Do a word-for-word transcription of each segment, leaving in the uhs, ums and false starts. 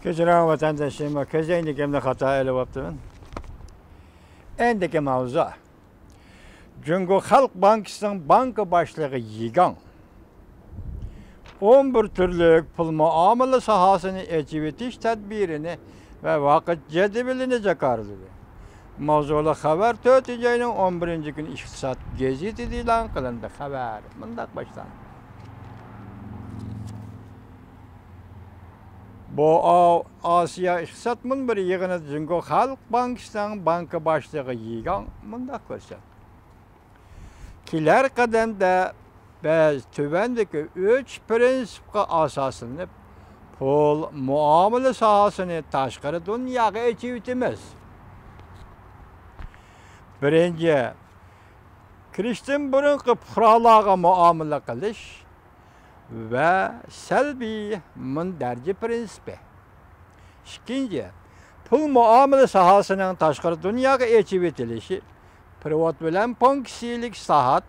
كەچۈرۈڭ ۋەتەنداشلىرىم، كۆزەينىكىمنى خاتا ئېلىۋاپتىمەن. ئەندىكى ماۋزۇ. جۇڭگو خەلق بانكىسىنىڭ بانكا باشلىقى يىگاڭ ئون بىر تۈرلۈك پۇل مۇئامىلە ساھەسىنى ئېچىۋېتىش تەدبىرىنى ۋە ۋاقىت جەدۋىلىنى جاكارلىدى. ماۋزۇلۇق خەۋەر تۆتىنچى ئاينىڭ ئون بىرىنچى كۈنى ئىقتىساد گېزىتىدە ئېلان قىلىندى. خەۋەر مۇنداق باشلاندى. بۇ ئاۋ-، ئاسىيا ئىقتىساد مۇنبىرى يىغىنىدا جۇڭگو خەلق بانكىسىنىڭ بانكا باشلىقى يىگاڭ مۇنداق كۆرسەتتى. كېلەر قەدەمدە بىز تۆۋەندىكى ئۈچ پىرىنسىپقا ئاساسلىنىپ، پۇل مۇئامىلە ساھەسىنى تاشقىرى دۇنياغا ئېچىۋېتىمىز. بىرىنچى، كىرىشتىن بۇرۇنقى پۇقرالارغا مۇئامىلە قىلىش ۋە سەلبىي مۇندەرىجە پىرىنسىپى. ئىككىنچى، پۇل مۇئامىلە ساھەسىنىڭ تاشقىرى دۇنياغا ئېچىۋېتىلىشى، پېرېۋوت بىلەن پونكسىيىلىك ئىسلاھات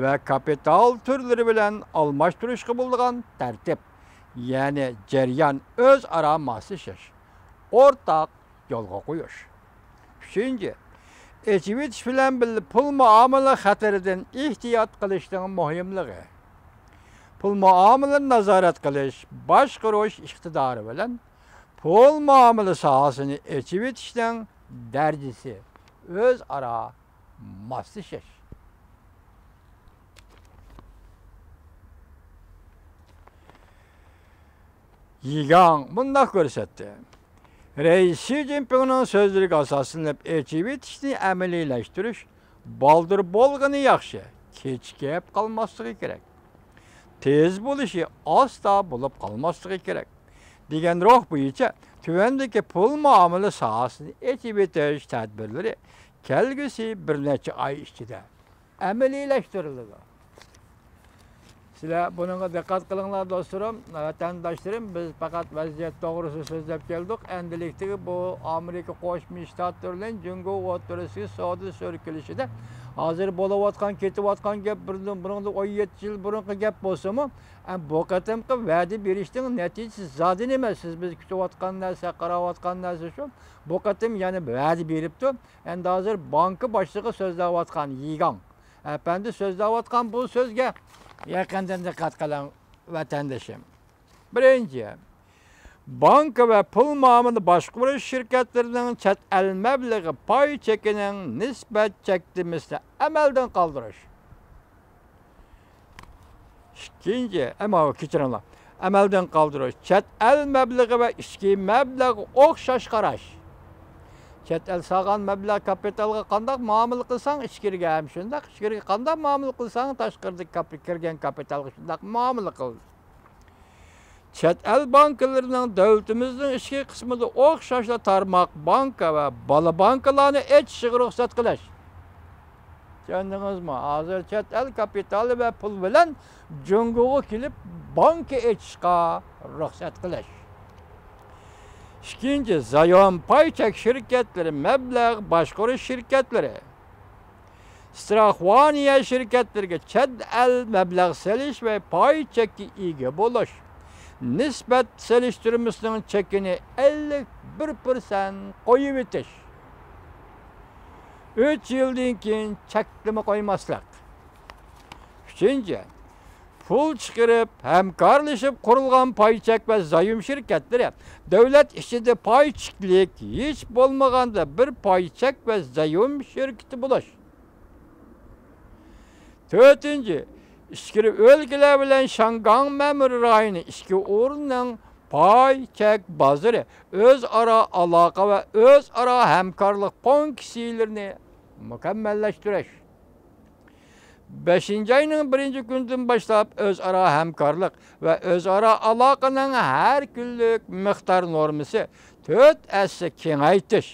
ۋە كاپىتال تۈرلىرى بىلەن ئالماشتۇرۇشقا بولىدىغان تەرتىپ، يەنى جەريان ئۆزئارا ماسلىشىش، ئورتاق يولغا قويۇش. ئۈچىنچى، ئېچىۋېتىش بىلەن بىللە پۇل مۇئامىلە خەتىرىدىن ئېھتىيات قىلىشنىڭ مۇھىملىقى. پۇل مۇئامىلىنى نازارەت قىلىش، باشقۇرۇش ئىقتىدارى بىلەن پۇل مۇئامىلە ساھەسىنى ئېچىۋېتىشنىڭ دەرىجىسى ئۆزئارا ماسلىشىش. يىگاڭ مۇنداق كۆرسەتتى. رەئىس شى جىنپىڭنىڭ سۆزلىرىگە ئاساسلىنىپ، ئېچىۋېتىشنى ئەمەلىيلەشتۈرۈش بالدۇر بولغىنى ياخشى، كېچىكىپ قالماسلىقى كېرەك. تېز بولۇشى ئاستا بولۇپ قالماسلىقى كېرەك، دېگەن روھ بويىچە تۆۋەندىكى پۇل مۇئامىلە ساھەسىنى ئېچىۋېتىش تەدبىرلىرى كەلگۈسى بىر نەچچە ئاي ئىچىدە ئەمەلىيلەشتۈرۈلىدۇ. سىلەر بۇنىڭغا دىققەت قىلىڭلار، دوستلىرىم، ۋەتەنداشلىرىم، بىز پەقەت ۋەزىيەت توغرىسىدا سۆزلەپ كەلدۇق. ئەمدىلىكتىكى بۇ ئامېرىكا قوشما شتاتلىرى بىلەن جۇڭگو ئوتتۇرىسىدىكى سودا سۈركىلىشىدە ھازىر بولۇۋاتقان، كېتىۋاتقان گەپ بۇرۇندىن، بۇنىڭدىن ئون يەتتە يىل بۇرۇنقى گەپ بولسىمۇ، ئە، بۇ قېتىمقى ۋەدە بېرىشنىڭ نەتىجىسى زادى نېمە؟ سىز بىز كۈتۈۋاتقان نەرسە، قاراۋاتقان نەرسە شۇ. بۇ قېتىم يەنە ۋەدە بېرىپتۇ. ئەمدى ھازىر بانكا باشلىقى سۆزلەۋاتقان، يىگاڭ ئەپەندى سۆزلەۋاتقان بۇ سۆزگە يېقىندىن دىققەت قىلىڭ، ۋەتەندىشىم. بىرىنچى، بانكا ۋە پۇل مۇئامىلە باشقۇرۇش شىركەتلىرىنىڭ چەت ئەل مەبلىغى پاي چېكىنىڭ نىسبەت چەكلىمىسىنى ئەمەلدىن قالدۇرۇش. ئىككىنچى، ئەمما كەچۈرۈڭلار، ئەمەلدىن قالدۇرۇش، چەت ئەل مەبلىغى ۋە ئىچكى مەبلەغ ئوخشاش قاراش. چەت ئەل سالغان مەبلەغ كاپىتالغا قانداق مۇئامىلە قىلساڭ، ئىچكىرىگە ھەم شۇنداق، ئىچكىرىگە قانداق مۇئامىلە قىلساڭ، تاشقىرىدىكى كاپى-، كىرگەن كاپىتالغا شۇنداق مۇئامىلە قىل. چەت ئەل بانكىلىرىنىڭ دۆلىتىمىزنىڭ ئىچكى قىسمىدا ئوخشاشلا تارماق بانكا ۋە بالا بانكىلارنى ئېچىشىغا رۇخسەت قىلىش. چۈشەندىڭىزمۇ؟ ھازىر چەت ئەل كاپىتالى ۋە پۇل بىلەن جۇڭگوغا كېلىپ بانكا ئېچىشقا رۇخسەت قىلىش. ئىككىنچى، زايوم پاي چەك شىركەتلىرى، مەبلەغ باشقۇرۇش شىركەتلىرى، ستراخوانىيە شىركەتلىرىگە چەت ئەل مەبلەغ سېلىش ۋە پاي چەككە ئىگە بولۇش نىسبەت سېلىشتۇرمىسىنىڭ چېكىنى ئەللىك بىر پىرسەنت قويۇۋېتىش. ئۈچ يىلدىن كېيىن چەكلىمە قويماسلىق. ئۈچىنچى، پۇل چىقىرىپ، ھەمكارلىشىپ قۇرۇلغان پاي چەك ۋە زايوم شىركەتلىرى دۆلەت ئىچىدە پاي چەكلىك، ھېچ بولمىغاندا بىر پاي چەك ۋە زايوم شىركىتى بولۇش. تۆتىنچى، ئىچكىرى ئۆلكىلەر بىلەن شياڭگاڭ مەمۇرىي رايونى ئىچكى ئورۇننىڭ پاي چەك بازىرى، ئۆزئارا ئالاقە ۋە ئۆزئارا ھەمكارلىق پونكسىيلىرىنى مۇكەممەللەشتۈرۈش. بەشىنچى ئاينىڭ بىرىنچى كۈنىدىن باشلاپ ئۆزئارا ھەمكارلىق ۋە ئۆزئارا ئالاقىنىڭ ھەر كۈنلۈك مىقدار نورمىسى تۆت ھەسسە كېڭەيتىش.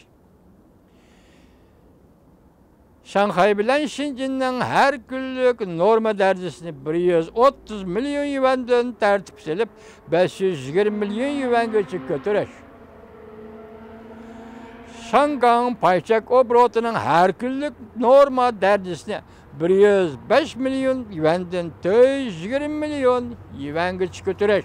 شاڭخەي بىلەن شېنجېننىڭ ھەر كۈنلۈك نورما دەرىجىسىنى بىر يۈز ئوتتۇز مىليون يۈەندىن تەرتىپ سېلىپ، بەش يۈز يىگىرمە مىليون يۈەنگىچە كۆتۈرۈش. شياڭگاڭ پاي چەك ئوبوروتىنىڭ ھەر كۈنلۈك نورما دەرىجىسىنى بىر يۈز بەش مىليون يۈەندىن تۆت يۈز يىگىرمە مىليون يۈەنگىچە كۆتۈرۈش.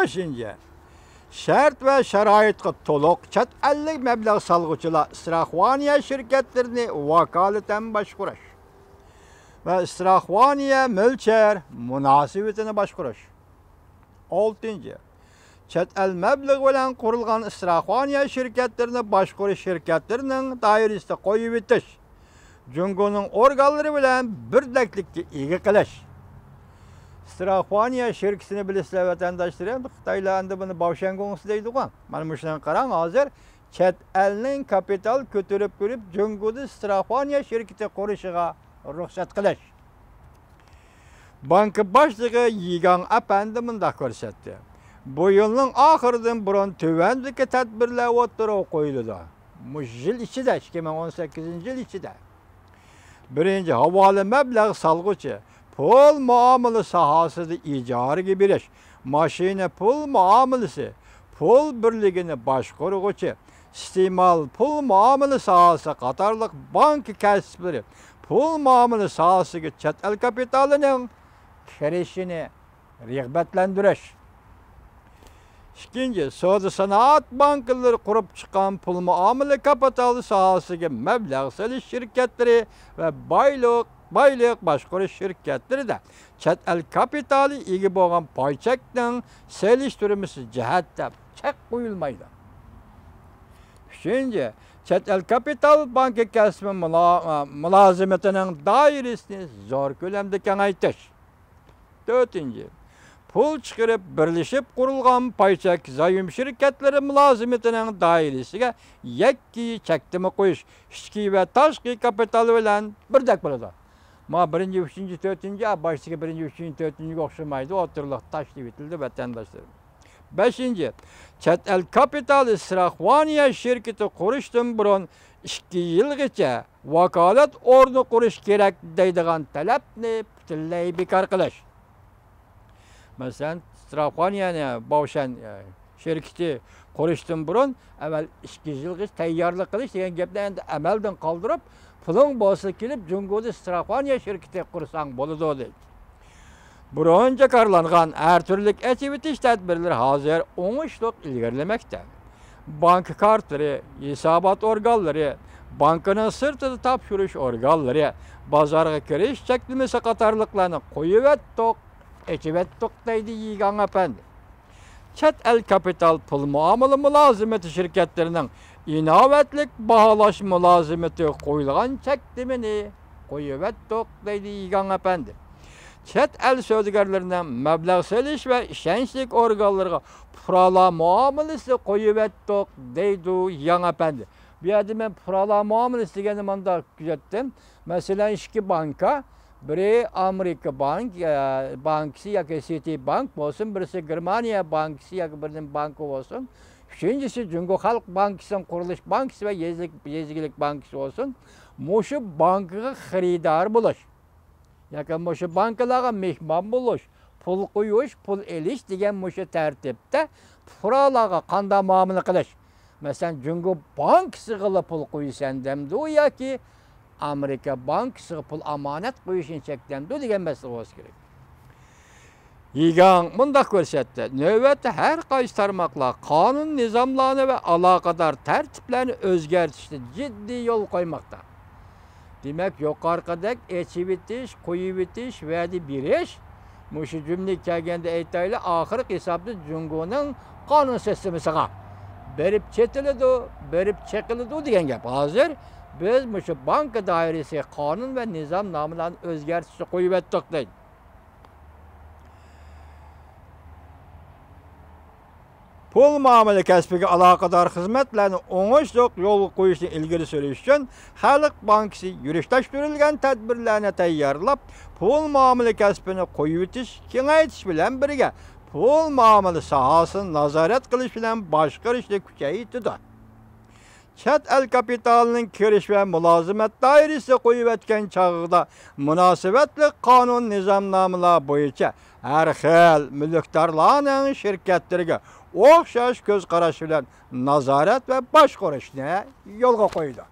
بەشىنچى، شەرت ۋە شارائىتقا تولۇق چەت ئەللىك مەبلەغ سالغۇچىلار ئىستراخوۋانىيە شىركەتلىرىنى ۋاكالىتەن باشقۇرۇش ۋە ئىستراخوۋانىيە مۆلچەر مۇناسىۋىتىنى باشقۇرۇش. ئالتىنچى، چەت ئەل مەبلىغى بىلەن قۇرۇلغان ئىستراخوۋانىيە شىركەتلىرىنى باشقۇرۇش شىركەتلىرىنىڭ دائىرىسىدە قويۇۋېتىش، جۇڭگونىڭ ئورگانلىرى بىلەن بىردەكلىككە ئىگە قىلىش. ئىستراخوۋانىيە شىركىتىنى بىلىسىلەر، ۋەتەنداشلىرىم، خىتايلار ئەمدى بۇنى باۋشيەنگوڭسى دەيدىغۇ. مانا مۇشۇنىڭغا قاراڭ، ھازىر چەت ئەلنىڭ كاپىتال كۆتۈرۈپ كىرىپ، جۇڭگودا ئىستراخوۋانىيە شىركىتى قۇرۇشىغا رۇخسەت قىلىش. بانكا باشلىقى يىگاڭ ئەپەندى مۇنداق كۆرسەتتى: بۇ يىلنىڭ ئاخىرىدىن بۇرۇن تۆۋەندىكى تەدبىرلەر ئوتتۇرىغا قويۇلىدۇ. مۇشۇ يىل ئىچىدە، ئىككى مىڭ ئون سەككىزىنچى يىل ئىچىدە. بىرىنچى، ھاۋالە مەبلەغ سالغۇچى پۇل مۇئامىلە ساھەسىدە ئىجارىگە بېرىش، ماشىنا پۇل مۇئامىلىسى، پۇل بىرلىكىنى باشقۇرغۇچى، ئىستېمال پۇل مۇئامىلە ساھەسى قاتارلىق بانكا كەسىپلىرى پۇل مۇئامىلە ساھەسىگە چەت ئەل كاپىتالىنىڭ كىرىشىنى رىغبەتلەندۈرۈش. ئىككىنچى، سودا سانائەت بانكىلىرى قۇرۇپ چىققان پۇل مۇئامىلە كاپىتالى ساھەسىگە مەبلەغ سېلىش شىركەتلىرى ۋە بايلىق، بايلىق باشقۇرۇش شىركەتلىرىدە چەت ئەل كاپىتالى ئىگە بولغان پاي چەكنىڭ سېلىشتۇرمىسى جەھەتتە چەك قويۇلمايدۇ. ئۈچىنچى، چەت ئەل كاپىتال بانكا كەسپى مۇلا-، مۇلازىمىتىنىڭ دائىرىسىنى زور كۆلەمدە كېڭەيتىش. تۆتىنچى، پۇل چىقىرىپ بىرلىشىپ قۇرۇلغان پاي چەك زايوم شىركەتلىرى مۇلازىمىتىنىڭ دائىرىسىگە يەككە چەكلىمە قويۇش ئىچكى ۋە تاشقى كاپىتال بىلەن بىردەك بولىدۇ. ما بىرىنچى، ئۈچىنچى، تۆتىنچى، ئا، باشتىكى بىرىنچى، ئۈچىنچى، تۆتىنچىگە ئوخشىمايدۇ، ئوتتۇرىلىق تاشلىۋېتىلدى، ۋەتەنداشلىرىم. بەشىنچى، چەت ئەل كاپىتالى ئىستراخوۋانىيە شىركىتى قۇرۇشتىن بۇرۇن ئىككى يىلغىچە ۋاكالەت ئورنى قۇرۇش كېرەك دەيدىغان تەلەپنى پۈتۈنلەي بىكار قىلىش. مەسىلەن، ئىستراخوۋانىيەنى باۋشەن، ئە، شىركىتى قۇرۇشتىن بۇرۇن ئەۋۋەل ئىككى يىلغىچە تەييارلىق قىلىش دېگەن گەپنى ئەمدى ئەمەلدىن قالدۇرۇپ، پۇلۇڭ بولسا كېلىپ جۇڭگودا ئىستراخوۋانىيە شىركىتى قۇرساڭ بولىدۇ دەيدۇ. بۇرۇن جاكارلانغان ھەر تۈرلۈك ئېچىۋېتىش تەدبىرلىرى ھازىر ئوڭۇشلۇق ئىلگىرىلىمەكتە. بانكا كارتىلىرى، ھېسابات ئورگانلىرى، بانكىنىڭ سىرتىدا تاپشۇرۇش ئورگانلىرى، بازارغا كىرىش چەكلىمىسى قاتارلىقلارنى قويۇۋەتتۇق، ئېچىۋەتتۇق، دەيدۇ يىگاڭ ئەپەندى. چەت ئەل كاپىتال پۇل مۇئامىلە مۇلازىمىتى شىركەتلىرىنىڭ ئىناۋەتلىك باھالاش مۇلازىمىتىگە قويۇلغان چەكلىمىنى قويۇۋەتتۇق، دەيدۇ يىگاڭ ئەپەندى. چەت ئەل سودىگەرلىرىنىڭ مەبلەغ سېلىش ۋە ئىشەنچلىك ئورگانلىرىغا پۇقرالار مۇئامىلىسى قويۇۋەتتۇق، دەيدۇ يىگاڭ ئەپەندى. بۇ يەردە مەن پۇقرالار مۇئامىلىسى دېگەننى مۇنداق كۆزەتتىم. مەسىلەن، ئىككى بانكا، بىرى ئامېرىكا بانك، ئە، بانكىسى ياكى سىتى بانك بولسۇن، بىرسى گېرمانىيە بانكىسى ياكى بىر نېمە بانكا بولسۇن، ئۈچىنچىسى جۇڭگو خەلق بانكىسىنىڭ قۇرۇلۇش بانكىسى ۋە يېزا، يېزا ئىگىلىك بانكىسى بولسۇن، مۇشۇ بانكىغا خېرىدار بولۇش ياكى مۇشۇ بانكىلارغا مېھمان بولۇش، پۇل قويۇش، پۇل ئېلىش دېگەن مۇشۇ تەرتىپتە پۇقرالارغا قانداق مۇئامىلە قىلىش؟ مەسىلەن، جۇڭگو بانكىسىغىلا پۇل قويىسەن دەمدۇ ياكى ئامېرىكا بانكىسىغا پۇل ئامانەت قويۇشنى چەكلەمدۇ دېگەن مەسىلە بولسا كېرەك. يىگاڭ مۇنداق كۆرسەتتى: نۆۋەتتە ھەر قايسى تارماقلار قانۇن نىزاملارنى ۋە ئالاقىدار تەرتىپلەرنى ئۆزگەرتىشتە جىددىي يول قويماقتا. دېمەك، يۇقىرىقىدەك ئېچىۋېتىش، قويۇۋېتىش، ۋەدە بېرىش، مۇشۇ جۈملىگە كەلگەندە ئېيتايلى، ئاخىرقى ھېسابتا جۇڭگونىڭ قانۇن سىستېمىسىغا بېرىپ چېتىلىدۇ، بېرىپ چېقىلىدۇ دېگەن گەپ. ھازىر بىز مۇشۇ بانكا دائىرىسى قانۇن ۋە نىزامنامىلارنى ئۆزگەرتىشنى قويۇۋەتتۇق دەيدۇ. پۇل مۇئامىلە كەسپىگە ئالاقىدار خىزمەتلەرنى ئوڭۇشلۇق يولغا قويۇشنى ئىلگىرى سۈرۈش ئۈچۈن، خەلق بانكىسى يۈرۈشلەشتۈرۈلگەن تەدبىرلەرنى تەييارلاپ، پۇل مۇئامىلە كەسپىنى قويۇۋېتىش، كېڭەيتىش بىلەن بىرگە، پۇل مۇئامىلە ساھەسىنى نازارەت قىلىش بىلەن باشقۇرۇشنى كۈچەيتىدۇ. چەت ئەل كاپىتالىنىڭ كىرىش ۋە مۇلازىمەت دائىرىسىگە قويۇۋەتكەن چاغدا مۇناسىۋەتلىك قانۇن نىزامنامىلار بويىچە ھەر خىل مۈلۈكدارلارنىڭ شىركەتلىرىگە ئوخشاش كۆز قاراش بىلەن نازارەت ۋە باشقۇرۇشنى يولغا قويىدۇ.